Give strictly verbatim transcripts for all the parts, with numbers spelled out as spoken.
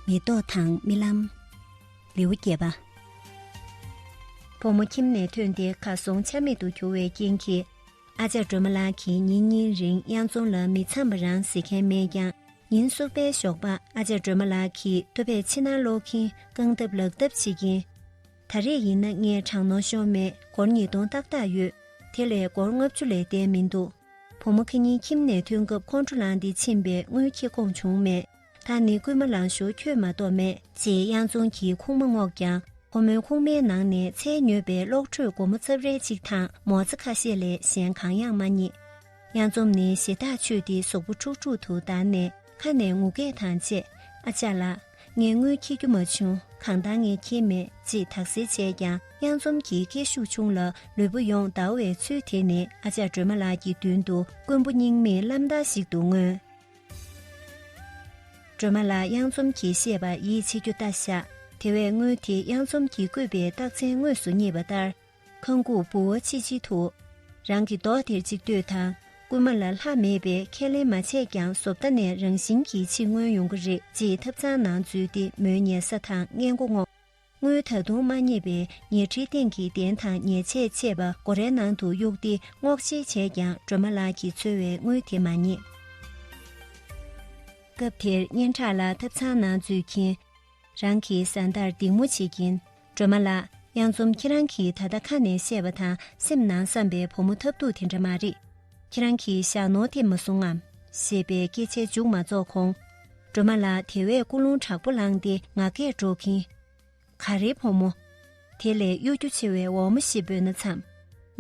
མེ་ཏོག་དང་རྨི་ལམ། ལེའུ་བརྒྱད་པ། བུ་མོ་ཁྱིམ་ནས་ཐོན་ཏེ་གར་སོང་ཆ་མེད་དུ་གྱུར་བའི་རྐྱེན་གྱིས། ཨ་ཅག་སྒྲོལ་མ་ལགས་ཀྱིས་ཉིན་གཉིས་རིང་གཡང་འཛོམས་ལ་མི་འཚམས་པ་རང་ཟེར་མཁན་མེད་ཀྱང་། ཉིན་གསུམ་པའི་ཞོགས་པ་ཨ་ཅག་སྒྲོལ་མ་ལགས་ཀྱིས་ཐུག་པའི་ཕྱི་ནང་སློག་གིན་རྐང་ཐབ་ལག་ཐབ་བྱེད་ཀྱིན། ད་རེས་ཡིན་ན་ངས་དྲང་ནོར་ཤོར་མེད། སྒོར་ཉིས་སྟོང་ཏག་ཏག་ཡོད། དེ་ལས་སྒོར་ལྔ་བཅུ་ལས་བསྡད་མི་འདུག་བུ་མོ་ཁ་ཉིན་ཁྱིམ་ནས་ཐོན་སྐབས་ཁོང་ཁྲོ་ལངས་ཏེ་ཕྱིན་པས་དངུལ་ཁྱེར་ཁོམ་བྱུང་མེད། ད་ནི་རྐུན་མ་ལངས་ཞོར་ཁྱོད་མ་གཏོགས་མེད། ཅེས་གཡང་འཛོམས་ཀྱིས་ཁུག་མ་སྔོག་ཀྱང་། ཁོ་མོའི་ཁུག་མའི་ནང་ནས་ཚལ་ཉོས་པའི་གློག་འཕྲུལ་སྒོར་མོ་ཚབ་རལ་གཅིག་དང་མོ་ཙ་ཁ་ཤས་ལས་གཞན་གང་ཡང་མ་རྙེད། གཡང་འཛོམས་ནི་ཞེ་ཐག་ཆོད་དེ་གཟུགས་པོ་འཁྲུག་འཁྲུག་ཏུ་བསྡད་ནས་ཁ་ནས་ངུ་སྐད་དང་བཅས། ཨ་ཅག་ལགས། ངས་དངུལ་འཁྱེར་རྒྱུ་མ་བྱུང་། གང་ལྟར་ངས་འཁྱེར་མེད། ཅེས་དག་སེལ་བྱས་ཀྱང་། གཡང་འཛོམས་ཀྱི་སྐད་ཤུགས་ཆུང་ལ་ལུས་པོ་ཡོངས་ཟླ་བའི་ཚུལ་དེ་ནས་ཨ་ཅག་སྒྲོལ་མ་ལགས་ཀྱི་མདུན་དུ་རྐུན་པོ་རྙིང་མའི་བླ་མདའ་ཞིག་ཏུ་མངོན། སྒྲོལ་མ་ལགས། གཡང་འཛོམས་ཀྱིས་བཤད་པར་ཡིད་ཆེས་རྒྱུ་ལྟ་བཞག་དེ་བས་དངུལ་དེ་གཡང་འཛོམས་ཀྱིས་བརྐུས་པའི་རྟགས་མཚན་དངོས་སུ་རྙེད་པ་ལྟར། ཁང་སྒོ་ཕུ་བོ་ཆི་ཆི་དུ། རང་གི་རྡོག་དེར་གཅིག་ལྟོས་དང་། རྐུན་མ་ལ་ལྷག་མེད་པས་ཁས་ལེན་མ་བྱས་ཀྱང་། བཟོ་ལྟ་ནས་རང་བཞིན་གྱིས་ཕྱིར་མངོན་ཡོང་གི་རེད། ཅེས་ཐབ་ཚང་ནང་འཛུལ་ཏེ་མོའི་ཉལ་ས་དང་སྔས་མགོ་སྔོག་དངུལ་ད་དུང་མ་རྙེད་པས་ཉལ་ཁྲིའི་སྟེང་གི་གདན་དང་ཉལ་ཆས་བཅས་པ་སྒོ་རའི་ནང་དུ་གཡུགས་ཏེ་སྔོག་བཤེར་བྱས་ཀྱང་། སྒྲོལ་མ་ལགས་ཀྱིས་འཚོལ་བའི་དངུལ་དེ་མ་རྙེད། སྐབས་དེར་སྙན་གྲགས་ལགས་ཐབ་ཚང་ནང་འཛུལ་གྱིན། རང་གི་བཟའ་ཟླར་སྡིགས་མོ་བྱེད་ཀྱིན། སྒྲོལ་མ་ལགས། གཡང་འཛོམས་ཁྱེད་རང་གིས་ད་ལྟ་ཁ་ནས་བཤད་པ་དང་སེམས་ནང་བསམ་པའི་བུ་མོ་ཐབས་སྡུག་དེ་འདྲ་མ་རེད། ཁྱེད་རང་གིས་བཞག་ནོར་དེ་མ་བཟུང་ངམ། ཞེས་པའི་སྐད་ཆའི་མཇུག་མ་རྫོགས་གོང་། སྒྲོལ་མ་ལགས་དེ་བས་ཀུན་སློང་དྲག་པོ་ལངས་ཏེ་ངག་སྐད་སྒྲོག་གིན། ག་རེའི་བུ་མོ། དེ་ལས་གཡོ་སྒྱུ་ཆེ་བའི་འོག་མ་ཞིག་འབོད་ན་འཚམས།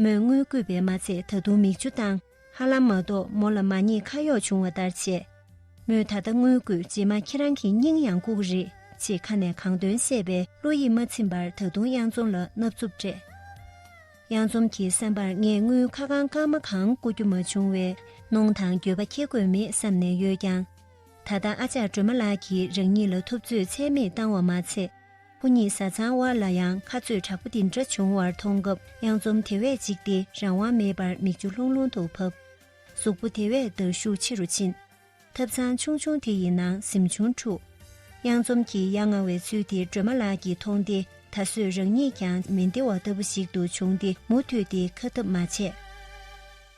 མོས་དངུལ་བརྐུས་པས་མ་ཚད་ད་དུང་མིག་ཆུ་བཏང་། ཧ་ལམ་མ་གཏོགས་མོ་ལ་མ་ཉེས་ཁ་གཡོག་བྱུང་བ་ལྟར་བྱས། མོས་ད་ལྟ་དངུལ་བརྐུས། རྗེས་མ་ཁྱེད་རང་གི་སྙིང་ཡང་བརྐུ་གི་རེད། ཅེས་ཁ་ནས་གང་འདོན་བཤད་པས་བློ་ཡིད་མ་ཚིམ་པར་ད་དུང་གཡང་འཛོམས་ལ་སྣབས་ཚུབ་སྤྲད། གཡང་འཛོམས་ཀྱི་བསམ་པར་ངས་དངུལ་ཁ་གང་སྐར་མ་གང་བརྐུ་རྒྱུ་མ་བྱུང་བས་གནོང་དང་འགྱོད་པ་འཁྱེར་དགོས་མེད་བསམ་ནས་ཡོད་ཀྱང་། ད་ལྟ་ཨ་ཅག་སྒྲོལ་མ་ལགས་ཀྱིས་རང་ཉིད་ལ་ཐུབ་ཚོད་ཚད་མེད་བཏང་བ་མ་ཚད། ཁོ་གཉིས་བཟའ་ཚང་དབར་ལ་ཡང་ཁ་རྩོད་དྲག་པོ་འདི་འདྲ་བྱུང་བར་མཐོང་སྐབས་གཡང་འཛོམས་དེ་བས་གཅིག་སྟེ་རང་དབང་མེད་པར་མིག་ཆུ་ལྷུང་ལྷུང་དུ་བབས། གཟུགས་པོ་དེ་བས་འདར་ཤུགས་ཆེ་རུ་ཕྱིན། ཐབ་ཚང་ཆུང་ཆུང་དེ་ཡི་ནང་གཟིམ་ཆུང་འཁྲུགས། གཡང་འཛོམས་ཀྱི་ཡ་ང་བའི་ཚུལ་དེ་སྒྲོལ་མ་ལགས་ཀྱིས་མཐོང་སྟེ་ད་གཟོད་རང་ཉིད་ཀྱང་མི་བདེ་བ་ལྟ་བུ་ཞིག་ཏུ་བྱུང་སྟེ་མུ་མཐུད་དེ་ཁ་འཐབ་མ་བྱས།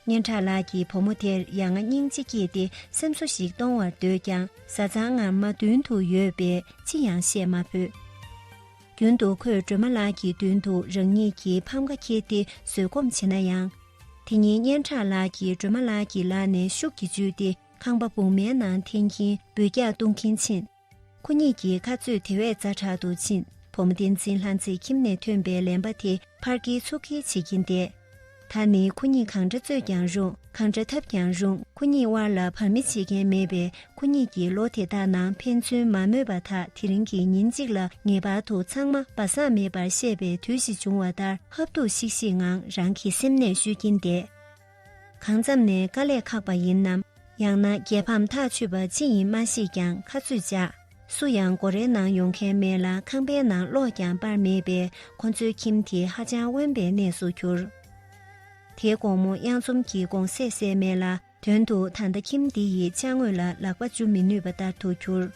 སྙན་གྲགས་ལགས་ཀྱིས་བུ་མོ་དེར་ཡ་ང་སྙིང་རྗེ་སྐྱེས་ཏེ་སེམས་གསོ་ཞིག་གཏོང་བར་འདོད་ཀྱང་བཟའ་ཚང་ངམ་མ་མདུན་དུ་ཡོད་པས་ཅི་ཡང་བཤད་མ་ཕོད། རྒྱུན་དུ་ཁོས་སྒྲོལ་མ་ལགས་ཀྱི་མདུན་དུ་རང་ཉིད་ཀྱི་ཕམ་ཁ་འཁྱེར་ཏེ་བཟོད་སྒོམ་བྱེད་ན་ཡང་། དེ་ཉིན་སྙན་གྲགས་ལགས་ཀྱིས་སྒྲོལ་མ་ལགས་ཀྱི་ལག་ནས་ཤུགས་ཀྱིས་འཇུས་ཏེ་ཁང་པ་སྦུག་མའི་ནང་འཐེན་གྱིན་འབུད་རྒྱག་གཏོང་གིན་ཕྱིན། ཁོ་གཉིས་ཀྱི་ཁ་རྩོད་དེ་བས་ཛ་དྲག་ཏུ་ཕྱིན། བུ་མོ་བསྟན་འཛིན་ལྷ་མཛེས་ཁྱིམ་ནས་ཐོན་པའི་ལན་པ་དེ་ཕར་འགྱེལ་ཚུར་འགྱེལ་བྱེད་ཀྱིན་བསྡད། ད་ནི་ཁོ་གཉིས་གང་འདྲ་རྩོད་ཀྱང་རུང་། གང་འདྲ་འཐབ་ཀྱང་རུང་། ཁོ་གཉིས་དབར་ལ་བར་མི་བྱེད་མཁན་མེད་པས། ཁོ་གཉིས་ཀྱིས་ལོ་དེ་དག་ནང་ཕན་ཚུན་མ་མོས་པ་དག་དེ་རིང་གི་ཉིན་གཅིག་ལ་ངེས་པར་དུ་ཚང་མ་སྦ་གསང་མེད་པར་བཤད་པའི་དུས་ཤིག་བྱུང་བ་ལྟར་ཧབ་ཐུབ་ཤིག་ཤིག་ངང་རང་གི་སེམས་ནས་ཤོད་ཀྱིན་བསྡད། གང་འཚམ་ནས་དཀའ་ལས་ཁག་པ་ཡིན་ནམ། ཡང་ན་རྒྱལ་ཕམ་ཐག་ཆོད་པ་ཅི་ཡིན་མ་ཤེས་ཀྱང་ཁ་རྩོད་བྱ། སུ་ཡང་སྒོ་རའི་ནང་ཡོང་མཁན་མེད་ལ་ཁང་པའི་ནང་གློག་ཀྱང་སྤར་མེད་པས་ཁོ་ཚོའི་ཁྱིམ་དེ་ཧ་ཅང་དབེན་པའི་གནས་སུ་གྱུར། དེའི་དགོང་མོ་གཡང་འཛོམས་ཀྱིས་དགོང་ཟས་བཟས་མེད་ལ་དོན་དུ་ད་ལྟ་ཁྱིམ་འདི་ཡི་ཅ་དངོས་ལ་ལག་པ་འཇུ་མི་ནུས་པ་ལྟར་དུ་གྱུར།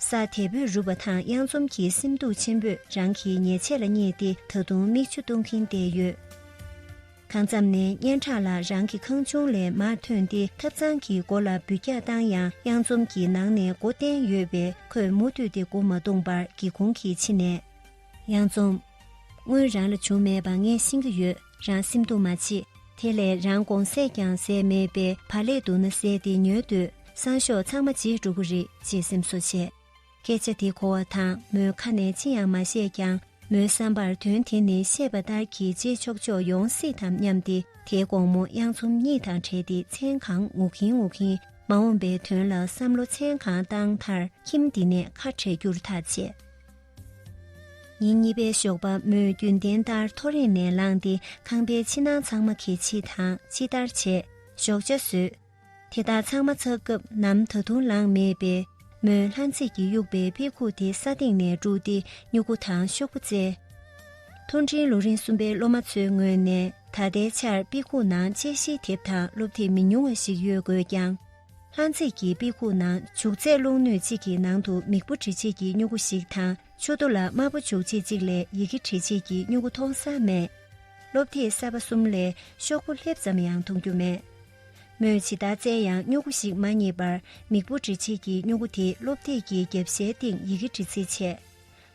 ས་དལ་བུས་རུབ་པ་དང་གཡང་འཛོམས་ཀྱི་སེམས་སྡུག་ཆེན་པོས་རང་གི་ཉལ་ཆས་ལ་བསྙེས་ཏེ་ད་དུང་མིག་ཆུ་གཏོང་གིན་བསྡད་ཡོད། གང་འཚམ་ནས་སྙན་གྲགས་ལགས་རང་གི་ཁང་ཆུང་ལས་མར་ཐོན་ཏེ་ཐབ་ཚང་གི་སྒོ་ལ་འབུད་རྒྱག་བཏང་ཡང་གཡང་འཛོམས་ཀྱིས་ནང་ནས་སྒོ་བསྟན་ཡོད་པས་ཁོས་མུ་མཐུད་དེ་སྒོ་མ་བརྡུངས་པར་སྒེའུ་ཁུང་གི་ཕྱི་ནས། གཡང་འཛོམས། དངུལ་རང་ལ་བྱུང་མེད་པ་ངས་ཤེས་ཀྱི་ཡོད། རང་སེམས་སྡུག་མ་བྱེད། དེ་ལས་རང་དགོང་ཟས་ཀྱང་ཟས་མེད་པས་བག་ལེབ་འདུག་ན་ཟས་དེ་ཉོས་སྡོད། སང་ཞོགས་ཚང་མ་བརྗེད་འགྲོ་གི་རེད་ཅེས་སེམས་གསོ་བྱས། སྐད་ཆ་དེ་གོ་བ་དང་མོས་ཁ་ནས་ཅི་ཡང་མ་བཤད་ཀྱང་། མོའི་བསམ་པར་དོན་དེ་ནི་བཤད་པ་ལྟར་གྱི་བརྗེད་ཆོག་ཆོག་ཡོང་སྲིད་དམ་སྙམ་སྟེ། དེའི་དགོང་མོ་གཡང་འཛོམས་གཉིད་དང་བྲལ་ཏེ་མཚན་གང་ངུ་གིན་ངུ་གིན། མ་འོངས་པའི་དོན་ལ་བསམ་བློ་མཚན་གང་བཏང་མཐར་ཁྱིམ་འདི་ནས་ཁ་བྲལ་རྒྱུར་ཐག་བཅད། ཉིན་གཉིས་པའི་ཞོགས་པ་མོས་རྒྱུན་ལྡན་ལྟར་ཐོ་རེངས་ནས་ལངས་ཏེ་ཁང་པའི་ཕྱི་ནང་ཚང་མ་གད་ཕྱིས་དང་ཕྱི་བདར་བྱས། ཞོགས་ཇ་ཟོས། དེ་དག་ཚང་མ་ཚར་སྐབས་ནམ་ད་དུང་ལངས་མེད་པས། མོས་ལྷ་མཛེས་ཀྱིས་གཡུགས་པའི་དཔེ་ཁུག་དེ་ས་སྟེང་ནས་སྤྲུགས་ཏེ་སྨྱུ་གུ་དང་ཤོག་བུ་བཙལ། མཐོ་འབྲིང་ལོ་རིམ་གསུམ་པའི་སློབ་མ་ཚོའི་ངོས་ནས་ད་ལྟའི་ཆར་དཔེ་ཁུག་ནང་དཔྱད་གཞིའི་དེབ་དང་སློབ་དེབ་མི་ཉུང་བ་ཞིག་ཡོད་དགོས་ཀྱང་། ལྷ་མཛེས་ཀྱི་དཔེ་ཁུག་ནང་བྱུག་རྫས་བླུགས་སྣོད་གཅིག་གི་ནང་དུ་མིག་འབུར་འབྲི་བྱེད་ཀྱི་སྨྱུ་གུ་ཞིག་དང་། མཆུ་ཏོ་ལ་དམར་པོ་བྱུག་བྱེད་གཅིག་ལས་ཡི་གེ་འབྲི་བྱེད་ཀྱི་སྨྱུ་གུ་མཐོང་ས་མེད། སློབ་དེབ་གསར་པ་གསུམ་ལས་ཤོག་བུ་ལྷེབ་ཙམ་ཡང་མཐོང་རྒྱུ་མེད། མོས་ཇི་ལྟར་བཙལ་ཡང་སྨྱུ་གུ་ཞིག་མ་རྙེད་པར། མིག་འབུར་འབྲི་བྱེད་ཀྱི་སྨྱུ་གུ་དེ་སློབ་དེབ་ཀྱི་རྒྱབ་ཤའི་སྟེང་ཡི་གེ་འབྲི་རྩིས་བྱས།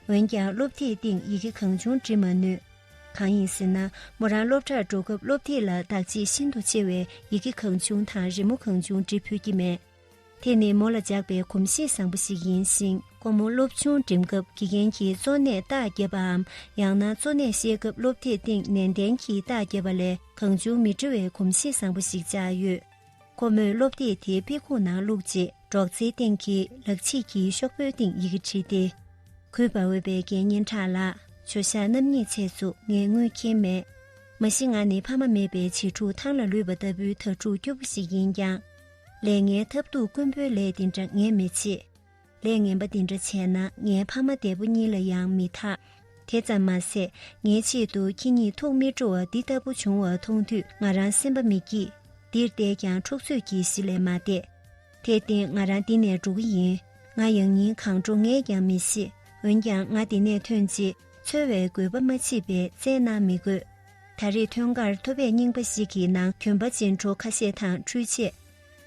འོན་ཀྱང་སློབ་དེབ་སྟེང་ཡི་གེ་གང་བྱུང་འབྲི་མ་ནུས། གང་ཡིན་ཟེར་ན། མོ་རང་སློབ་གྲྭར་འགྲོ་སྐབས་སློབ་དེབ་ལ་དག་ཆེས་ཤིན་ཏུ་ཆེ་བས་ཡི་གེ་གང་བྱུང་དང་རི་མོ་གང་བྱུང་འབྲི་ཕོད་ཀྱི་མེད། དེ་ནི་མོ་ལ་འཇགས་པའི་གོམས་གཤིས་བཟང་པོ་ཞིག་ཡིན་ཞིང་། ཁོ་མོ་སློབ་ཆུང་འགྲིམ་སྐབས་དགེ་རྒན་གྱིས་གཙོ་གནད་རྟགས་བརྒྱབ་པའམ། ཡང་ན་གཙོ་གནད་བཤད་སྐབས་སློབ་དེབ་སྟེང་ནན་ཏན་གྱིས་རྟགས་བརྒྱབ་པ་ལས་གང་བྱུང་མི་འབྲི་བའི་གོམས་གཤིས་བཟང་པོ་ཞིག་ཆགས་ཡོད། ཁོ་མོས་སློབ་དེབ་དེ་དཔེ་ཁུག་ནང་བླུགས་རྗེས། སྒྲོག་ཙེའི་སྟེང་གི་ལག་ཕྱིས་ཀྱི་ཤོག་བུའི་སྟེང་ཡི་གེ་བྲིས་ཏེ། གུས་པར་འོས་པའི་དགེ་བསྙེན་ཁྲ་ལགས། ཇོ་ཤཱཀ་རྣམ་གཉིས་ཚེ་སུ་ངས་དངུལ་ཁྱེར་མེད། མ་གཞི་ང་ནི་ཕ་མ་མེད་པའི་བྱིས་ཕྲུག་ཐང་ལ་ལུས་པ་ལྟ་བུའི་དྭ་ཕྲུག་སྐྱོ་པོ་ཞིག་ཡིན་ཀྱང་། ལས་ངན་ཐབས་སྡུག་རྐུན་པོའི་ལས་འདི་འདྲ་ངས་མི་བྱེད། ལས་ངན་པ་འདི་འདྲ་བྱས་ན་ངའི་ཕ་མ་འདས་པོ་གཉིས་ལ་ཡང་མི་ཐག། དེ་ཙམ་མ་ཟད། ངའི་ཆེད་དུ་ཁྱེད་གཉིས་ཐུགས་མི་སྤྲོ་བ་འདི་ལྟ་བུ་བྱུང་བ་མཐོང་དུས་ང་རང་སེམས་པ་མི་སྐྱིད། འདིར་བལྟས་ཀྱང་འཁྲུག་རྩོད་ཀྱི་གཞི་ལས་མ་འདས། དེར་བརྟེན་ང་རང་འདི་ནས་འགྲོ་གི་ཡིན། ང་ཡང་སྙིང་གང་འགྲོ་ངས་ཀྱང་མི་ཤེས། འོན་ཀྱང་ང་འདི་ནས་ཐོན་རྗེས་འཚོལ་བའི་དགོས་པ་མ་མཆིས་པས་བཙལ་གནང་མི་དགོས། ད་རེས་ཐོན་ཁར་ཐོ་བས་རྙིང་པ་ཞིག་གི་ནང་གྱོན་པ་རྗེས་འགྲོ་ཁ་ཤས་དང་འཕྲུལ་ཆས།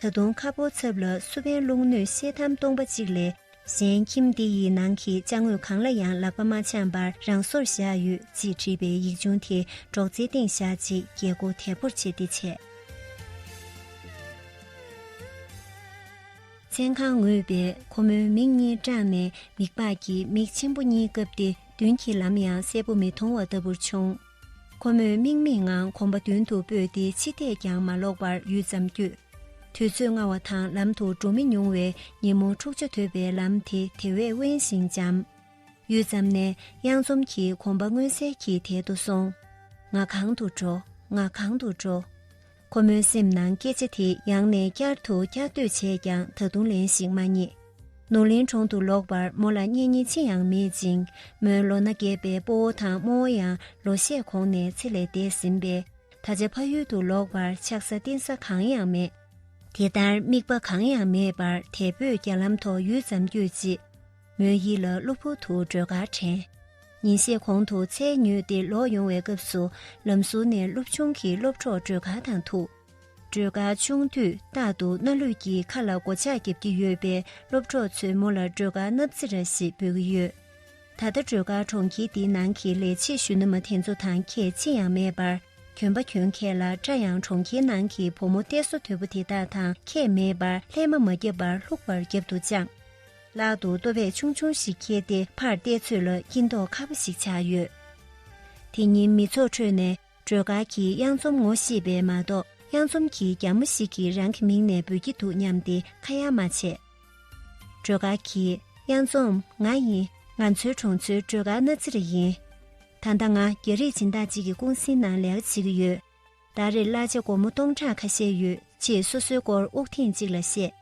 ད་དུང་ཁ་ཕོར་ཚབ་ལ་སུ་བན་རླུང་སྣོད་ཤེལ་དམ་སྟོང་པ་གཅིག་ལས། གཞན་ཁྱིམ་འདི་ཡི་ནང་གི་ཅ་དངོས་གང་ལ་ཡང་ལག་པ་མ་འཆང་བར་རང་སོར་བཞག་ཡོད་ཅེས་བྲིས་པའི་ཡིག་ཆུང་དེ་སྒྲོག་ཙེའི་སྟེང་བཞག་རྗེས་རྒྱལ་སྒོ་དལ་པོར་ཕྱེ་སྟེ་བྱས། མཚན་གང་ངུས་པས་ཁོ་མོའི་མིག་གཉིས་སྐྲངས་ནས་མིག་པགས་ཀྱི་མིག་ཆེན་པོ་གཉིས་བཀབ་སྟེ་མདུན་གྱི་ལམ་ཡང་གསལ་པོ་མི་མཐོང་བ་ལྟ་བུར་བྱུང་། ཁོ་མོས་དམིགས་མེད་ངང་གོམ་པ་མདུན་དུ་སྤོས་ཏེ་ཕྱི་བལྟས་ཀྱང་མ་ལོག་པར་ཡུད་ཙམ་བསྐྱོད། དུས་ཚོད་སྔ་བ་དང་ལམ་དུ་འགྲོ་མི་ཉུང་བས་ཉིན་མོ་འཁྲུག་ཆ་དོད་པའི་ལམ་དེ་དེ་བས་དབེན་ཞིང་འཇམ། ཡུད་ཙམ་ནས་གཡང་འཛོམས་ཀྱི་གོམ་པ་མངོན་གསལ་གྱིས་དལ་དུ་སོང་། ང་གང་དུ་འགྲོ། ང་གང་དུ་འགྲོ། ཁོ་མོའི་སེམས་ནང་སྐད་ཆ་དེ་ཡང་ནས་བསྐྱར་དུ་བསྐྱར་ཟློས་བྱས་ཀྱང་ད་དུང་ལན་ཞིག་མ་རྙེད། ནོར་གླིང་གྲོང་དུ་ལོག་པར་མོ་ལ་གཉེན་ཉེ་ཅི་ཡང་མེད་ཅིང་། མོའི་ལོ་ན་རྒས་པའི་སྤོ་བོ་དང་རྨོ་བོ་ཡང་ལོ་ཤས་གོང་ནས་ཚེ་ལས་འདས་ཟིན་པས། ད་ཆ་ཕ་ཡུལ་དུ་ལོག་པར་ཆགས་ས་བརྟེན་ས་གང་ཡང་མེད། དེ་ལྟར་དམིགས་པ་གང་ཡང་མེད་པར་དལ་པོས་རྒྱ་ལམ་ཐོག་ཡུད་ཙམ་བསྐྱོད་རྗེས། མོའི་ཡིད་ལ་གློ་བུར་དུ་སྒྲོལ་དཀར་དྲན། ཉིན་ཤས་གོང་དུ་ཚལ་ཉོས་ཏེ་ལོག་ཡོང་བའི་སྐབས་སུ་ལམ་ཟུར་ནས་སློབ་ཆུང་གི་སློབ་གྲོགས་སྒྲོལ་དཀར་དང་ཐུག་སྒྲོལ་དཀར་ཆུང་དུས་རྟག་ཏུ་སྣ་ལུད་ཀྱིས་ཁ་ལ་སྒོ་ལྕགས་བརྒྱབ་ཀྱི་ཡོད་པས་སློབ་གྲོགས་ཚོས་མོ་ལ་སྒྲོལ་དཀར་སྣབས་རྩི་ར་ཞེས་འབོད་ཀྱི་ཡོད། ད་ལྟ་སྒྲོལ་དཀར་གྲོང་ཁྱེར་འདིའི་ནང་གི་ལས་བྱེད་གཞོན་ནུ་མ་དེ་ཚོ་དང་ཁྱད་ཅི་ཡང་མེད་པར། གྱོན་པ་གྱོན་མཁན་ལ་སྐྲ་ཡང་གྲོང་ཁྱེར་ནང་གི་བུ་མོ་ཏེ་སོ་དོད་པོ་དེ་དག་དང་ཁྱད་མེད་པར་ལྷད་མ་མ་བརྒྱབ་པར་ལྷུག་པར་རྒྱབ་ཏུ་བཅངས། ལག་ཏུ་ལྟོ་ཕད་ཆུང་ཆུང་ཞིག་འཁྱེར་ཏེ་ཕར་བལྟས་ཚོད་ལ་སྐྱིད་མདོག་ཁ་པོ་ཞིག་ཆགས་ཡོད། དེ་ཉིན་མི་ཚོགས་ཁྲོད་ནས་སྒྲོལ་དཀར་གྱིས་གཡང་འཛོམས་ངོ་ཤེས་པས་མ་གཏོགས་གཡང་འཛོམས་ཀྱི་རྒྱ་མོ་ཞིག་གིས་རང་གི་མིང་ནས་འབོད་ཀྱི་འདུག་སྙམ་སྟེ་ཁ་ཡ་མ་བྱས། སྒྲོལ་དཀར་གྱིས། གཡང་འཛོམས། ང་ཡིན། ང་ཚོའི་གྲོང་ཚོའི་སྒྲོལ་དཀར་སྣབས་རྩི་ར་ཡིན། ད་ལྟ་ང་རྒྱ་རིགས་སྦྱིན་བདག་ཅིག་གི་ཀུང་སིའི་ནང་ལས་ཀ་བྱེད་ཀྱི་ཡོད། ཟླ་རེར་གླ་ཆ་སྒོར་མོ་སྟོང་ཕྲག་ཁ་ཤས་ཡོད་ཅེས་སོ་སོའི་སྐོར་དབུགས་ཐེངས་གཅིག་ལ་བཤད།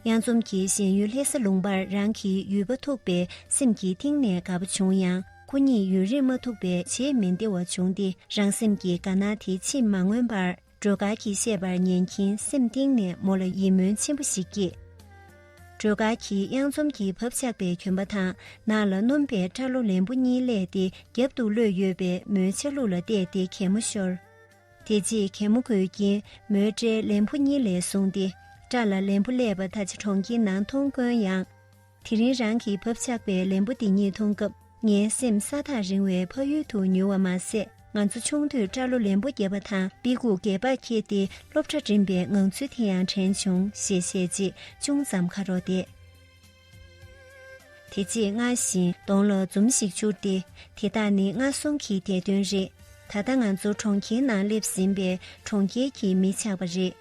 གཡང་འཛོམས་ཀྱིས་གཞན་ཡུལ་ལྷ་ས་ལུང་པར་རང་གི་ཡུལ་པ་ཐུག་པས་སེམས་ཀྱི་གཏིང་ནས་དགའ་པོ་བྱུང་ཡང་། ཁོ་གཉིས་ཡུན་རིང་མ་ཐུག་པས་བྱེད་མི་བདེ་བ་བྱུང་སྟེ་རང་སེམས་ཀྱི་དགའ་སྣང་དེ་ཕྱིར་མ་མངོན་པར། སྒྲོལ་དཀར་གྱིས་བཤད་པར་ཉན་གྱིན་སེམས་གཏིང་ནས་མོ་ལ་ཡིད་སྨོན་ཆེན་པོ་ཞིག་སྐྱེས། སྒྲོལ་དཀར་གྱིས་གཡང་འཛོམས་ཀྱི་བབ་ཆགས་པའི་གྱོན་པ་དང་ནང་ལ་སྣོམ་པའི་སྐྲ་ལོ་ལན་བུ་གཉིས་གླས་ཏེ་རྒྱབ་ཏུ་གློད་ཡོད་པས་མོའི་ཆ་ལུགས་ལ་བལྟས་ཏེ་གད་མོ་ཤོར། དེ་རྗེས་གད་མོ་དགོད་ཀྱིན་མོའི་སྐྲའི་ལན་བུ་གཉིས་ལས་བཟུང་སྟེ་སྐྲ་ལ་ལན་བུ་གླས་པ་ད་ཆ་གྲོང་ཁྱེར་ནང་མཐོང་དཀོན་ཡང་། དེ་རིང་རང་གི་བབ་ཆགས་པའི་ལན་བུ་འདི་གཉིས་མཐོང་སྐབས་ངའི་སེམས་ས་ཐག་རིང་བའི་ཕ་ཡུལ་དུ་ཉུལ་བ་མ་ཟད། ང་ཚོ་ཆུང་དུས་སྐྲ་ལོ་ལན་བུ་བརྒྱབ་པ་དང་དཔེ་ཁུག་སྒལ་པར་འཁྱེར་ཏེ་སློབ་གྲྭ་འགྲིམས་པའི་ངང་ཚུལ་དེ་ཡང་དྲན་བྱུང་ཞེས་བཤད་རྗེས་ཅུང་ཙམ་ཁ་རོག་བསྡད། དེ་རྗེས་སྔར་བཞིན་གདོང་ལ་འཛུམ་ཞིག་བསྐྱུར་ཏེ། དེ་དག་ནི་སྔར་སོང་གི་དེད་དོན་རེད། ད་ལྟ་ང་ཚོ་གྲོང་ཁྱེར་ནང་སླེབས་ཟིན་པས་གྲོང་ཁྱེར་གྱི་མི་ཆགས་པ་རེད།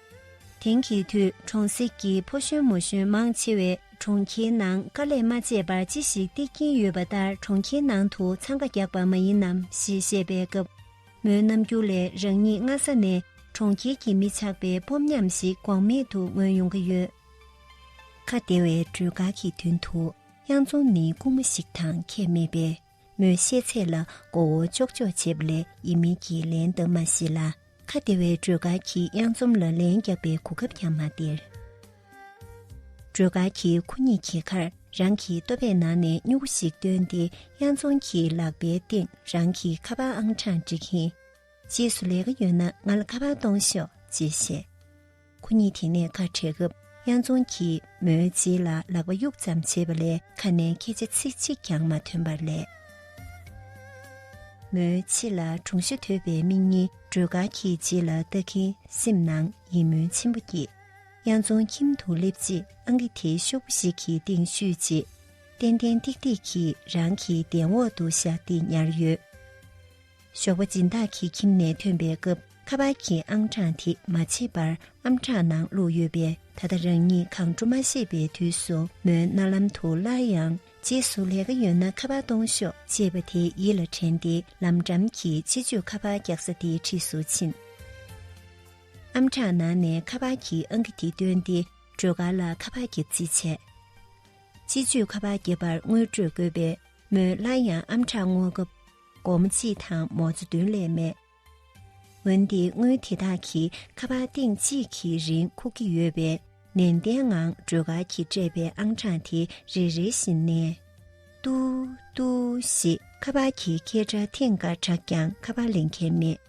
དེང་གི་དུས་གྲོང་གསེབ་ཀྱི་ཕོ་གཞོན་མོ་གཞོན་མང་ཆེ་བས་གྲོང་ཁྱེར་ནང་དཀའ་ལས་མ་སྤྱད་པར་ཅི་ཞིག་སྟེར་གྱིན་ཡོད་པ་ལྟར་གྲོང་ཁྱེར་ནང་དུ་འཚང་ཁ་རྒྱག་པ་མ་ཡིན་ནམ་ཞེས་བཤད་པའི་སྐབས། མོའི་རྣམ་འགྱུར་ལས་རང་ཉིད་སྔ་ས་ནས་གྲོང་ཁྱེར་གྱི་མི་ཆགས་པའི་སྤོབས་ཉམས་ཤིག་གོང་མེད་དུ་མངོན་ཡོང་གི་ཡོད། ཁ་བདེ་བའི་སྒྲོལ་དཀར་གྱི་མདུན་དུ་གཡང་འཛོམས་ནི་རྐུན་མ་ཞིག་དང་ཁྱད་མེད་པས། མོའི་ཤེས་ཚད་ལ་མགོ་བོ་ཅོག་ཅོག་བྱེད་པ་ལས་ཡིན་མིན་གྱི་ལན་བཏབ་མ་ཤེས་ལ། ཁ་བདེ་བའི་སྒྲོལ་དཀར་གྱིས་གཡང་འཛོམས་ལ་ལན་རྒྱག་པའི་གོ་སྐབས་ཀྱང་མ་སྟེར། སྒྲོལ་དཀར་གྱིས་ཁོ་གཉིས་ཀྱི་ཁར་རང་གི་ལྟོ་ཕད་ནང་ནས་སྨྱུ་གུ་ཞིག་བཏོན་ཏེ། གཡང་རྫོང་གི་ལག་པའི་སྟེང་རང་གི་ཁ་པར་ཨང་གྲངས་བསྒྲིགས་ཡིན། རྗེས་སུ་ལས་ཀ་ཡོད་ན་ང་ལ་ཁ་པར་གཏོང་ཤོག་ཅེས་བཤད། ཁོ་གཉིས་དེ་ནས་ཁ་བྲལ་སྐབས། གཡང་རྫོང་གིས་མོའི་རྗེས་ལ་ལག་པ་གཡུག་ཙམ་བྱས་པ་ལས་ཁ་ནས་སྐད་ཆ་ཚིག་གཅིག་ཀྱང་མ་ཐོན་པར་ལས། མོའི་ཕྱི་ལ་གྲུང་ཤ་དོད་པའི་མིག་གཉིས་སྒྲོལ་དཀར་གྱི་རྗེས་ལ་ལྟ་གིན་སེམས་ནང་ཡིད་སྨོན་ཆེན་པོ་སྐྱེས། གཡང་རྫོང་ཁྱིམ་དུ་སླེབས་རྗེས་ཨང་ཀི་དེའི་ཤོག་བུ་ཞིག་གི་སྟེང་བཤུས་རྗེས། ཏན་ཏན་ཏིག་ཏིག་གིས་རང་གི་གདན་འོག་ཏུ་བཞག་སྟེ་ཉར་ཡོད། ཞོགས་པ་སྦྱིན་བདག་གི་ཁྱིམ་ནས་ཐོན་པའི་སྐབས། ཁ་པར་གྱི་ཨང་གྲངས་དེ་མ་བརྗེད་པར་ཨམ་ཕྲག་ནང་བླུགས་ཡོད་པས། ད་ལྟ་རང་ཉིད་གང་འགྲོ་མ་ཤེས་པའི་དུས་སུ། མོའི་རྣ་ལམ་དུ་སླར་ཡང་། རྗེས་སུ་ལས་ཀ་ཡོད་ན་ཁ་པར་གཏོང་ཤོག་ཅེས་པ་དེ་ཡིད་ལ་དྲན་ཏེ། ལམ་འགྲམ་གྱི་སྤྱི་སྤྱོད་ཁ་པར་རྒྱག་ས་དེའི་འཁྲིས་སུ་ཕྱིན། ཨམ་ཕྲག་ནང་ནས་ཁ་པར་གྱི་ཨང་ཀི་དེ་བཏོན་ཏེ། སྒྲོལ་དཀར་ལ་ཁ་པར་རྒྱག་རྩིས་བྱས། སྤྱི་སྤྱོད་ཁ་པར་རྒྱག་པར་དངུལ་སྤྲོད་དགོས་པས། མོས་སླར་ཡང་ཨམ་ཕྲག་བསྔོག་སྐབས། སྒོར་མོ་གཅིག་དང་མའོ་ཙེ་ཏུང་ལས་མེད། འོན་ཏེ་དངུལ་དེ་དག་གིས་ཁ་པར་ཐེངས་གཅིག་གི་རིང་ཁུག་གི་ཡོད་པས། ནན་ཏན་ངང་སྒྲོལ་དཀར་གྱིས་སྤྲད་པའི་ཨང་གྲངས་དེ་རེ་རེ་བཞིན་ནས། ཏུའུ་ཏུའུ་ཞེས་ཁ་པར་གྱི་སྐད་སྒྲ་ཐེངས་འགའ་གྲགས་ཀྱང་ཁ་པར་ལེན་མཁན་མེད།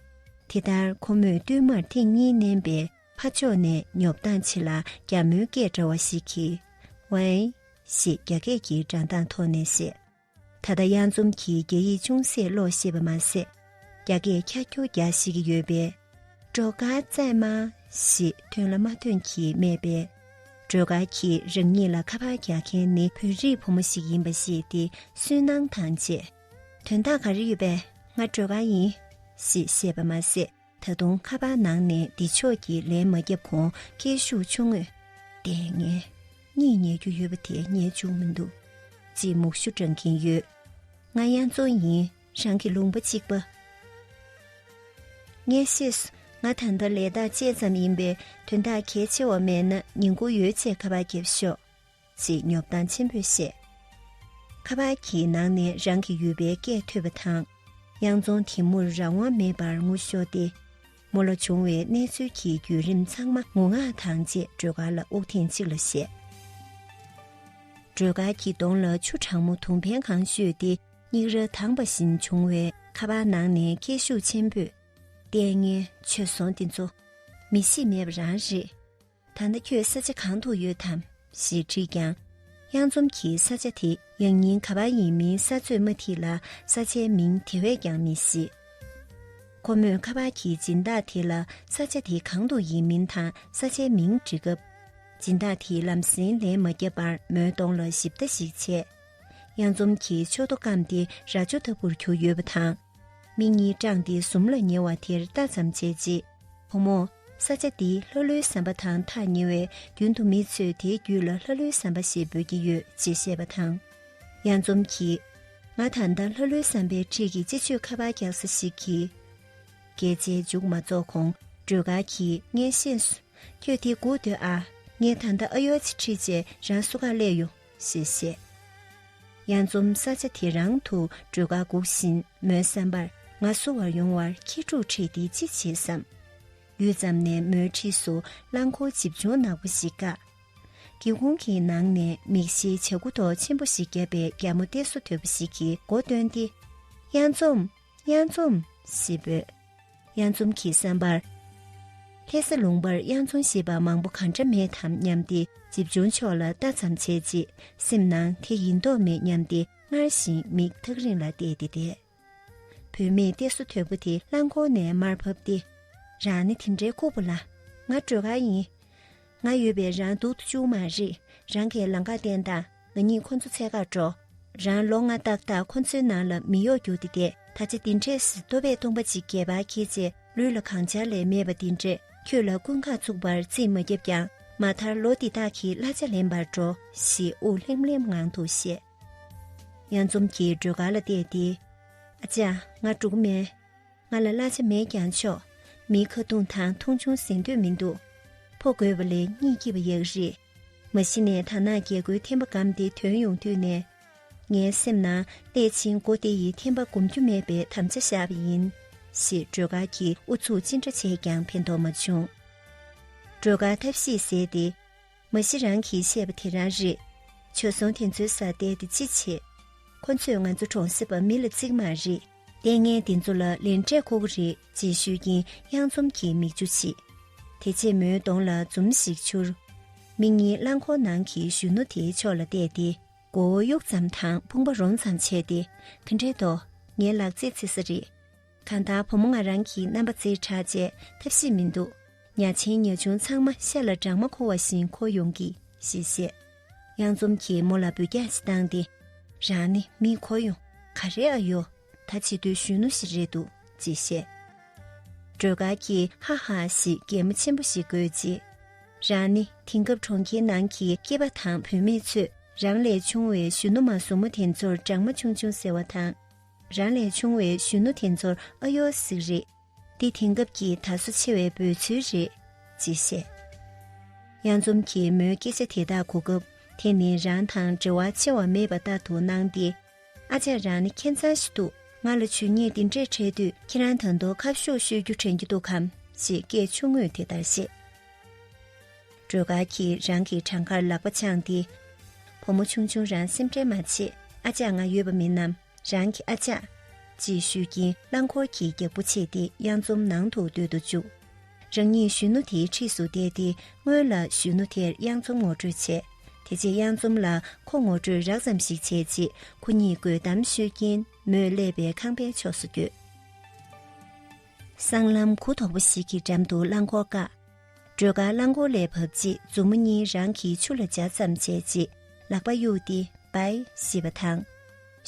དེ་ལྟར་ཁོ་མོས་བསྟུད་མར་ཐེངས་གཉིས་མནན་པས། ཕར་ཕྱོགས་ནས་ཉོབ་ཐང་ཆེ་ལ་རྒྱ་མོའི་སྐད་འདྲ་བ་ཞིག་གིས། ཝེ། ཞེས་རྒྱ་སྐད་ཀྱི་སྒྲ་གདངས་ཐོག་ནས་བཤད། ད་ལྟ་གཡང་འཛོམས་ཀྱིས་རྒྱ་ཡིག་ཅུང་ཟད་ཀློག་ཤེས་པ་མ་ཟད། རྒྱ་སྐད་ཁྱ་ཁྱོ་རྒྱག་ཤེས་ཀྱི་ཡོད་པས། སྒྲོལ་དཀར་བཙལ་མ། ཞེས་ཐོན་ལ་མ་ཐོན་གྱིས་སྨྲས་པས། སྒྲོལ་དཀར་གྱིས་རང་ཉིད་ལ་ཁ་པར་རྒྱག་མཁན་ནི་བོད་རིགས་བུ་མོ་ཞིག་ཡིན་པ་ཤེས་ཏེ། སུན་སྣང་དང་བཅས། དོན་དག་ག་རེ་ཡོད་པས། ང་སྒྲོལ་དཀར་ཡིན། ཞེས་བཤད་པ་མ་ཟད། ད་དུང་ཁ་པར་ནང་ནས་འདི་ཕྱོགས་ཀྱིས་ལན་མ་བརྒྱབ་གོང་སྐད་ཤུགས་ཆུང་ངུས། ལྟས་ངན། གཉིད་ཉལ་རྒྱུ་ཡོད་པ་དེ་ཉལ་བཅུག་མི་འདུག་ཅེས་མུག་ཤུ་འགྲང་གིན་ཡོད། ང་གཡང་རྫོང་ཡིན། རང་གི་ལུང་པ་གཅིག་པ། ངས་ཤེས་སོང་། ང་ད་ལྟ་ལས་ཐག་བཅད་ཙམ་ཡིན་པས། དོན་དག་གལ་ཆེ་བ་མེད་ན་ཉིན་གུང་ཡོལ་རྗེས་ཁ་པར་རྒྱབ་ཤོག་ཅེས་ཉོབ་ཐང་ཆེན་པོས་བཤད། ཁ་པར་གྱི་ནང་ནས་རང་གི་ཡུལ་པའི་སྐད་ཐོས་པ་དང་། གཡང་རྫོང་དེ་མུར་རང་དབང་མེད་པར་ངུ་ཤོར་ཏེ། མོ་ལ་བྱུང་བའི་གནས་ཚུལ་གྱི་བརྒྱུད་རིམ་ཚང་མ་ངུ་ངག་དང་བཅས་སྒྲོལ་དཀར་ལ་དབུགས་ཐེངས་གཅིག་ལ་བཤད། སྒྲོལ་དཀར་གྱི་གདོང་ལ་ཆུ་གྲང་མོ་དུང་ཕན་གང་བཞུས་ཏེ། སྙིགས་ར་དྭངས་པ་བཞིན་བྱུང་བས། ཁ་པར་ནང་ནས་སྐད་ཤུགས་ཆེན་པོས། ལྟས་ངན། ཁྱོད་བཟོ་འདི་ཚོ། མི་གཤིས་མེད་པ་རང་རེད། ད་ལྟ་ཁྱོད་ས་ཆ་གང་དུ་ཡོད་དམ། ཞེས་དྲིས་ཀྱང་། གཡང་འཛོམས་ཀྱིས་ས་ཆ་དེ་ཡང་སྙིང་ག་པར་ཡིན་མིན་ས་ཚོད་མ་ཐིག་ལ། ས་ཆའི་མིང་དེ་བས་ཀྱང་མི་ཤེས། ཁོ་མོས་ཁ་པར་གྱི་སྦྱིན་བདག་དེ་ལ་ས་ཆ་དེ་གང་དུ་ཡིན་མིན་དང་ས་ཆའི་མིང་འདྲི་སྐབས། སྦྱིན་བདག་དེས་ལམ་སེང་ལན་མ་བརྒྱབ་པར་མོའི་གདོང་ལ་ཞིབ་ལྟ་ཞིག་བྱས། གཡང་འཛོམས་ཀྱིས་ཕྱོགས་མདོག་སྐམ་སྟེ་རྭ་ཅོ་ལྟ་བུར་གྱུར་ཡོད་པ་དང་། མིག་གཉིས་སྐྲངས་ཏེ་ཟུར་ལ་ཉེ་བ་དེར་ལྟ་ཙམ་བྱས་རྗེས། བུ་མོ། ས་ཆ་འདི་ལྷ་ལོའི་ཟམ་པ་དང་ཐག་ཉེ་བས། རྒྱུན་དུ་མི་ཚོས་དེའི་རྒྱུད་ལ་ལྷ་ལོའི་ཟམ་པ་ཞེས་འབོད་ཀྱི་ཡོད་ཅེས་བཤད་པ་དང་། གཡང་འཛོམས་ཀྱིས། ང་ད་ལྟ་ལྷ་ལོའི་ཟམ་པའི་འཁྲིས་ཀྱི་སྤྱི་སྤྱོད་ཁ་པར་རྒྱག་ས་ཞིག་གི། སྐད་ཆའི་མཇུག་མ་རྫོགས་གོང་སྒྲོལ་དཀར་གྱིས། ངས་ཤེས་སོང་། ཁྱོད་དེ་སྒུག་སྡོད་ཨ། ངས་ད་ལྟ་ཨ་ཡོ་ཆི་ཁྲིད་བྱས་རང་བསུ་གར་སླེབས་ཡོང་། ཞེས་བཤད། གཡང་འཛོམས་ས་ཆ་དེ་རང་དུ་སྒྲོལ་དཀར་སྒུག་བཞིན། མོའི་བསམ་པར་ང་བསུ་བར་ཡོང་བར་ཁྱི་ཕྲུག་ཁྲིད་དེ་ཅི་བྱེད་བསམ། ཡུད་ཙམ་ནས་མོའི་འཁྲིས་སུ་རླངས་འཁོར་འཇིབ་ཆུང་ནག་པོ་ཞིག་བཀག་སྒེའུ་ཁུང་གི་ནང་ནས་མིག་ཤེལ་བྱ་ཁུ་ཏོ་ཆེན་པོ་ཞིག་བརྒྱབ་པའི་རྒྱ་མོ་སྟེ་སོ་དོད་པོ་ཞིག་གིས་མགོ་བཏོན་ཏེ། གཡང་འཛོམས། གཡང་འཛོམས། ཞེས་འབོད། གཡང་འཛོམས་ཀྱི་བསམ་པར། ལྷ་ས་ལུང་པར་གཡང་རྫོང་ཞེས་པ་མང་པོ་གང་འདྲ་མེད་དམ་སྙམ་སྟེ། འཇིབ་ཆུང་ཕྱོགས་ལ་ལྟ་ཙམ་བྱས་རྗེས། སེམས་ནང་དེ་ཡིན་མདོག་མེད་སྙམ་སྟེ། སྔར་བཞིན་མིག་ཐག་རིང་ལ་བལྟས་ཏེ་བསྡད། བུད་མེད་སྟེ་སོ་དོད་པོ་དེ་རླངས་འཁོར་ནས་མར་བབས་ཏེ། རང་ནི་དེ་འདྲའི་ལྐུགས་པ་ལ། ང་སྒྲོལ་དཀར་ཡིན། ང་ཡོད་པས་རང་སྡུག་ཏུ་བཅུག་མ་རེད། རང་གིས་ལམ་ཁ་བསྟན་དང་། ང་གཉིས་ཁོ་ཚོ་འཚོལ་གར་འགྲོ། རང་ལོ་ལྔ་ཏག་ཏག་ཁོ་ཚོའི་ནང་ལ་མི་གཡོག་རྒྱུགས་ཏེ་བསྡད། ད་ཆ་འདི་འདྲས་སུ་ལྟོ་ཕད་སྟོང་པ་ཅིག་སྒལ་པར་འཁྱེར་བྱས་ལུས་ལ་གང་ཆ་ལས་མེད་པ་འདི་འདྲས། ཁྱོད་ལ་རྐུན་ཁག་ཚུགས་པར་རྩིས་མ་བརྒྱབ་ཀྱང་། མ་མཐར་ལོ་འདི་དག་གི་གླ་ཆ་ལེན་པར་འགྲོ། ཞེས་དབུགས་ལྷེམ་ལྷེམ་ངང་དུ་བཤད། གཡང་འཛོམས་ཀྱིས་སྒྲོལ་དཀར་ལ་བལྟས་ཏེ། ཨ་ཅག་ང་འགྲོ་གི་མེད། ང་ལ་གླ་ཆ་མེད་ཀྱང་ཆོག་མིའི་ཁ་རྡུང་དང་མཐོང་ཆུང་ཟིན་འདོད་མི་འདུག་ཕོ་རྒོད་པ་ལས་གཉིད་སྐྱིད་པ་ཡག་རེད། མ་གཞི་ནས་ད་ནངས་རྒྱལ་སྒོའི་ཐེམ་པ་སྒམ་དེ་ཐོན་ཡོང་དུས་ནས། ངའི་སེམས་ནང་སླད་ཕྱིན་སྒོ་དེ་ཡི་ཐེམ་པ་སྒོམ་རྒྱུ་མེད་པའི་དམ་བཅའ་བཞག་པ་ཡིན། ཞེས་སྒྲོལ་དཀར་གྱིས་ཨུ་ཚུགས་ཅི་འདྲ་བྱས་ཀྱང་ཕན་ཐོགས་མ་བྱུང་། སྒྲོལ་དཀར་ཐབས་ཤེས་ཟད་དེ། མ་གཞི་རང་གིས་བཤད་པ་དེ་རང་རེད། བྱོལ་སོང་དེ་ཚོའི་སར་བསྡད་དེ་ཅི་བྱེད། ཁོ་ཚོས་ང་ཚོ་གྲོང་གསེབ་པ་མི་ལ་བརྩི་གི་མ་རེད། ལྟས་ངན་དེ་ཚོ་ལ་ལན་སྤྲད་དགོས་ཀྱི་རེད་ཅེས་ཞུས་ཀྱིན་གཡང་འཛོམས་ཀྱི་མིག་ཆུ་ཕྱིས། དེ་རྗེས་མོའི་གདོང་ལ་འཛུམ་ཞིག་འཕྱུར། མིག་གཉིས་རླངས་འཁོར་ནང་གི་གཞོན་ནུ་དེའི་ཕྱོགས་ལ་གཏད་དེ། མགོ་བོ་གཡུག་ཙམ་དང་དཔུང་པ་རོང་ཙམ་བྱས་ཏེ། ག་འདྲས་འདུག་ངའི་ལག་རྩེད་ཚེ་ས་རེད། གང་ལྟར་བུ་མོ་ང་རང་གི་རྣམ་པ་རྩེ་དྲགས་བྱས་ཐབས་ཤེས་མི་འདུག་ཉ་ཆེན་ཉ་ཆུང་ཚང་མ་ཤ་ལ་སྦྲང་མ་འཁོར་བ་བཞིན་འཁོར་ཡོང་གི་ཞེས་བཤད། གཡང་འཛོམས་ཀྱིས་མོ་ལ་འབོད་རྒྱག་ཅིག་བཏང་སྟེ། རང་ནི་མིས་འཁོར་ཡོང་ག་རེ་ཨ་ཡོ། ད་བྱེད་དུས་གཞོན་ནུ་ཞིག་རེད་འདུག་ཅེས་བཤད། སྒྲོལ་དཀར་གྱིས་ཧ་ཧ་ཞེས་གད་མོ་ཆེན་པོ་ཞིག་དགོད་རྗེས། རང་ནི་དེང་སྐབས་གྲོང་ཁྱེར་ནང་གི་སྐྱེས་པ་དང་བུད་མེད་ཚོས་རང་ལས་ཆུང་བའི་གཞོན་ནུ་མ་ཟུར་མོ་དེ་ཚོར་སྦྲང་མ་ཆུང་ཆུང་ཟེར་བ་དང་། རང་ལས་ཆུང་བའི་གཞོན་ནུ་དེ་ཚོར་ཨ་ཡོ་ཟེར་གྱི་རེད། འདི་དེང་སྐབས་ཀྱི་དར་སོ་ཆེ་བའི་འབོད་ཚུལ་རེད། ཅེས་བཤད། གཡང་འཛོམས་ཀྱིས་མོའི་སྐད་ཆ་དེ་དག་གོ་སྐབས་དེ་ནི་རང་དང་འབྲེལ་བ་ཆེ་བ་མེད་པ་ལྟར་དུ་སྣང་སྟེ། ཨ་ཅག་རང་ནི་ཁྱད་མཚར་ཞིག་འདུག་ང་ལ་ཇུས་ངན་འདི་འདྲས་འཕྲད་དུས་ཁྱེད་རང་ད་དུང་ཁ་ཤུགས་ཤོད་རྒྱུ་དྲན་གྱི་འདུག་གམ་ཞེས་སྐད་ཆུང་ངུས་དེ་ལྟར་བཤད། སྒྲོལ་དཀར་གྱིས་རང་གི་བྲང་ཁར་ལག་པ་འཆང་སྟེ། བུ་མོ་ཆུང་ཆུང་རང་སེམས་ཁྲལ་མ་བྱེད། ཨ་ཅག་ང་ཡོད་པ་མིན་ནམ། རང་གི་ཨ་ཅག་ཅེས་ཞུས་ཀྱིན་རླངས་འཁོར་གྱི་རྒྱག་པོ་ཕྱེས་ཏེ་གཡང་འཛོམས་ནང་དུ་སྡོད་དུ་བཅུག་རང་ཉིད་གཞོན་ནུ་དེའི་འཁྲིས་སུ་བསྡད་དེ་སྔོན་ལ་གཞོན་ནུ་དེར་གཡང་འཛོམས་ངོ་སྤྲོད་བྱས། དེ་རྗེས་གཡང་འཛོམས་ལ་ཁོ་ངོ་སྤྲོད་རགས་ཙམ་ཞིག་བྱས་རྗེས་ཁོ་གཉིས་དགོད་གཏམ་ཤོད་ཀྱིན་མོས་སླེབས་པའི་ཁང་པའི་ཕྱོགས་སུ་བསྐྱོད། སྲང་ལམ་གུ་དོག་པོ་ཞིག་གི་འགྲམ་དུ་རླངས་འཁོར་བཀག་སྒྲོལ་དཀར་རླངས་འཁོར་ལས་བབས་རྗེས་མཛུབ་མོ་གཉིས་རང་གི་ཆུ་ལ་འཇགས་ཙམ་བྱས་རྗེས་ལག་པ་གཡུགས་ཏེ་བཱའི་ཞེས་པ་དང་།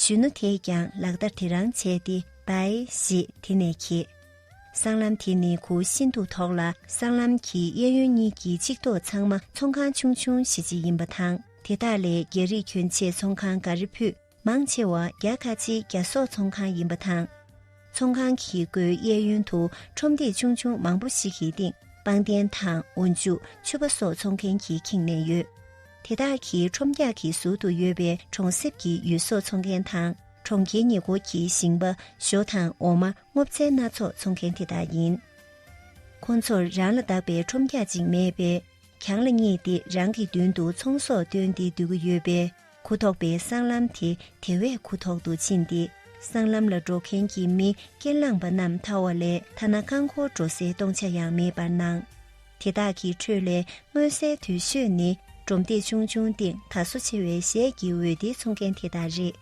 གཞོན་ནུ་དེས་ཀྱང་ལག་བརྡ་དེ་རང་བྱས་ཏེ་བཱའི་ཞེས་དེ་ནས་འཁྱེར། སྲང་ལམ་དེ་ནི་གུ་ཤིན་ཏུ་དོག་ལ་སྲང་ལམ་གྱི་གཡས་གཡོན་གཉིས་ཀྱི་ཆིག་ཐོག་ཚང་མ་ཚོང་ཁང་ཆུང་ཆུང་ཞེ་གཅིག་ཡིན་པ་དང་དེ་དག་ལས་རྒྱ་རིགས་གྱོན་ཆས་ཚོང་ཁང་ག་རེ་ཕུད། མང་ཆེ་བ་རྒྱ་ཁ་ཆེའི་རྒྱ་སོག་ཚོང་ཁང་ཡིན་པ་དང་། ཚོང་ཁང་གི་སྒོའི་གཡས་གཡོན་དུ་ཁྲོམ་སྡེ་ཆུང་ཆུང་མང་པོ་ཞིག་གི་སྟེང་པང་གདན་དང་འོ་འཇུ་ཕྱུ་པ་སོགས་འཚོང་མཁན་གྱིས་ཁེངས་ནས་ཡོད། དེ་དག་གི་ཁྲོམ་རྒྱག་གི་ཟུར་དུ་ཡོད་པའི་གྲོང་གསེབ་ཀྱི་ཡུལ་ཟོག་འཚོང་མཁན་དང་གྲོང་ཁྱེར་ཉེ་འཁོར་གྱི་ཞིང་པ་ཞོ་དང་འོ་མ་སྔོ་ཚལ་སྣ་ཚོགས་འཚོང་མཁན་དེ་དག་ཡིན། ཁོང་ཚོར་རང་ལ་བདག་པའི་ཁྲོམ་རྒྱག་ཅིག་མེད་པས། གྱང་ལ་བསྙེས་ཏེ་རང་གི་མདུན་དུ་ཚོང་ཟོག་བཏོན་ཏེ་སྡོད་ཀྱི་ཡོད་པས་གུ་དོག་པའི་སྲང་ལམ་དེ་དེ་བས་གུ་དོག་ཏུ་ཕྱིན་ཏེ་སྲང་ལམ་ལ་འགྲོ་མཁན་གྱི་མི་སྐྱེལ་ལངས་པ་རྣམས་ཐར་བ་ལས་ཐ་ན་རྐང་འཁོར་འགྲོ་སའི་སྟོང་ཆ་ཡང་མེད་པར་སྣང་། དེ་དག་གི་ཁྲོད་ལས་མངོན་གསལ་དོད་ཤོས་ནི་སྒྲོམ་སྟེགས་ཆུང་ཆུང་སྟེང་དར་སོ་ཆེ་བའི་གཞས་ཀྱི་འོད་སྡེར་འཚོང་མཁན་དེ་དག་རེད།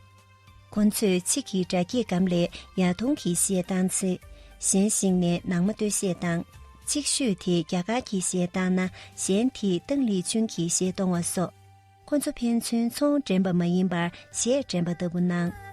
ཁོ་ཚོས་ཕྱི་གི་སྒྲ་སྐྱེད་སྒམ་ལས་ཡར་ཐོང་གི་གཞས་བཏང་ཚེ། གཞན་ཞིག་ནས་ནང་མ་སྟོད་གཞས་བཏང་། གཅིག་ཤོས་དེས་རྒྱ་གར་གྱི་གཞས་བཏང་ན་གཞན་དེས་ཏང་ལི་ཅུན་གྱི་གཞས་གཏོང་བ་སོགས། ཁོ་ཚོ་ཕན་ཚུན་ཚོང་འགྲན་པ་མ་ཡིན་པར་གཞས་འགྲན་པ་ལྟ་བུ་སྣང་།